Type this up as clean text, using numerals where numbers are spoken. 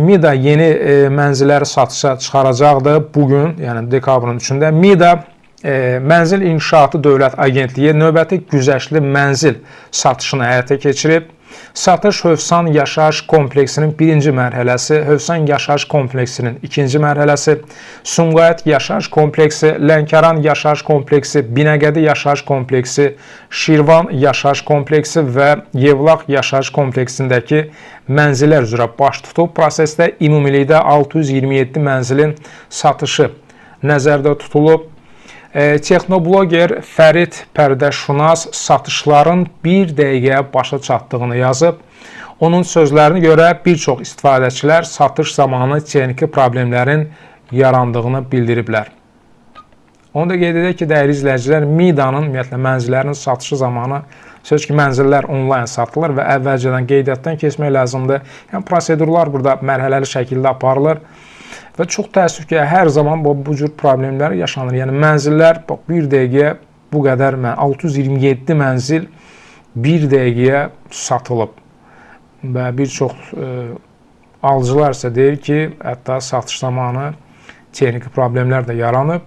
Mida yeni mənzilləri satışa çıxaracaqdır bu gün, yəni dekabrın 3-də. Mida Mənzil İnşaatı Dövlət Agentliyi növbəti güzəştli mənzil satışını həyata keçirib. Satış Hövsan yaşayış kompleksinin birinci mərhələsi, Hövsan yaşayış kompleksinin ikinci mərhələsi, Sumqayıt yaşayış kompleksi, Lənkəran yaşayış kompleksi, Binəqədi yaşayış kompleksi, Şirvan yaşayış kompleksi və Yevlax yaşayış kompleksindəki mənzillər üzrə baş tutub. Prosesdə ümumilikdə 627 mənzilin satışı nəzərdə tutulub. Texnobloger Fərid Pərdəşünas satışların bir dəqiqəyə başa çatdığını yazıb. Onun sözlərinə görə bir çox istifadəçilər satış zamanı texniki problemlərin yarandığını bildiriblər. Onu da qeyd edək ki, dəyərli izləyicilər, Midanın ümumiyyətlə mənzillərin satışı zamanı söz ki, mənzillər onlayn satılır və əvvəlcədən qeydiyyatdan keçmək lazımdır. Yəni prosedurlar burada mərhələli şəkildə aparılır. Və çox təəssüf ki, hər zaman bu cür problemlər yaşanır. Yəni mənzillər bax bir dəqiqəyə bu qədər 627 mənzil bir dəqiqəyə satılıb. Və bir çox alıcılar isə deyir ki, hətta satış zamanı texniki problemlər də yaranıb.